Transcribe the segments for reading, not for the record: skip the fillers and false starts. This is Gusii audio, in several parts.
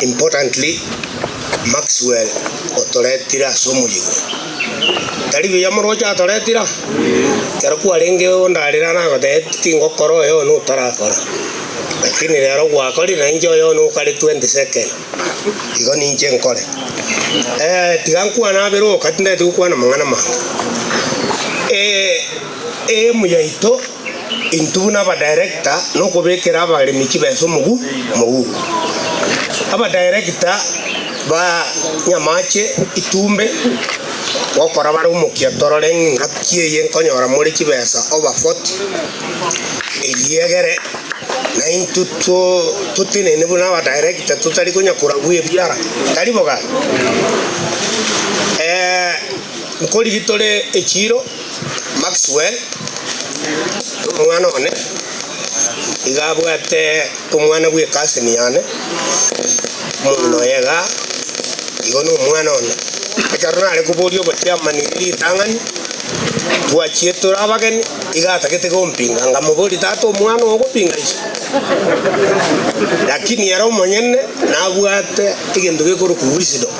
Importantly, Maxwell otoretire ase omoyega oyo. Tari buya moroche atoretire aa? Ekero kwarenge ondarera nagotebetie tingokora oyo one otarakora, lakini rero gwakorire na inche oyo one okare 22nd, igo ninche nkore. Tiga nkwane abere oka tindeti gokwana amang'ana amange. Aim yaito intwe buna abadirector nokobekera abaremi chibesa omogu moguko. Abadirector ba Nyamache, Itumbe, gokora bare omokia torore ng'aki eye nkonyora more chibesa over 40, eyio egere naintwe to totenene buna abadirector totari konya korabua ebiara, tari bo gaki? Nkorigi tore echiiro. Maxwell, nomwana one, iga abwate omwana bw'ecousin yane, omong'ina oye igaa, igo nomwana one. Ekero nare koboria obochairman ritang'ani, twachie tore abageni, iga atagete gompinga, nkamoboria tata omwana oo ogopinga iso? Lakini ere omonyene nabwate egento gekorokwa wisdom.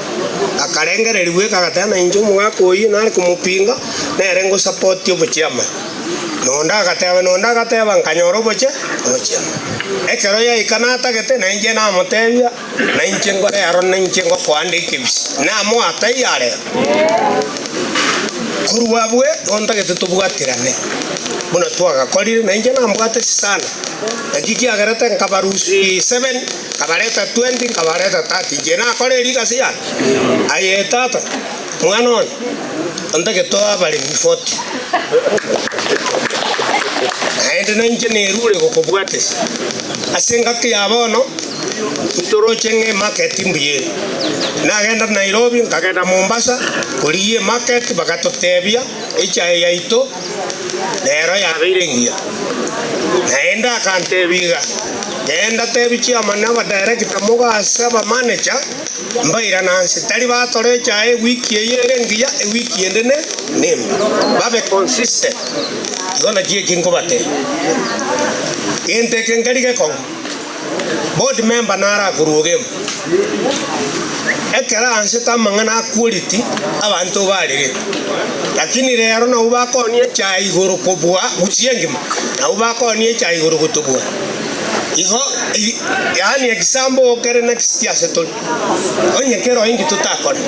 Akarengereria bweka agateba, Na inche omogaka oyio nare komopinga, nere ngosapotie obochiamani. Na onde agateba, na onde agateba, nkanyora obochie obochiamani. Ekero yaika natagete, na inche namotebia, na inche nkore aro, na inche ngokoa nde ekebisi. Namoa taiyo arero. Korwa abwe igo ntagete tobwaterane, buna twagakorire, na inche nambwatesi sana. Naki kiagerete nkabarusia seven. Nkabareta 20, nkabareta 30, inche nakore rigasi yane? Aye tata, mwana one, ontagete oe abaremi 40. Naende nainche nerure gokobwatisia. Ase engaki ya bono, ntoroche ng'a emarket mbuya ere. Nagenda Nairobi, nkagenda Mombasa, korigia emarket, bagatotebia echae yaito nero yabeire engiya. Naende akantebia iga, Genda tebi chiamani abadirector mogase abamanager mbairane anse, tari batore echae ewiki eye ere engiya ewiki ende ne nembe, babe consistent. Igo naki eki nkobatebia. Gento eke nkeri gekong'u, board member naro akorwa Ogembo, ekero aansete amang'ana a quality abanto barerete, lakini rero nabwo bakoonia echae igoro kobua gusii engima, nabwo bakoonia echae igoro gotobua. Igo yaani example okere next ase tore, onye kero inki totakore.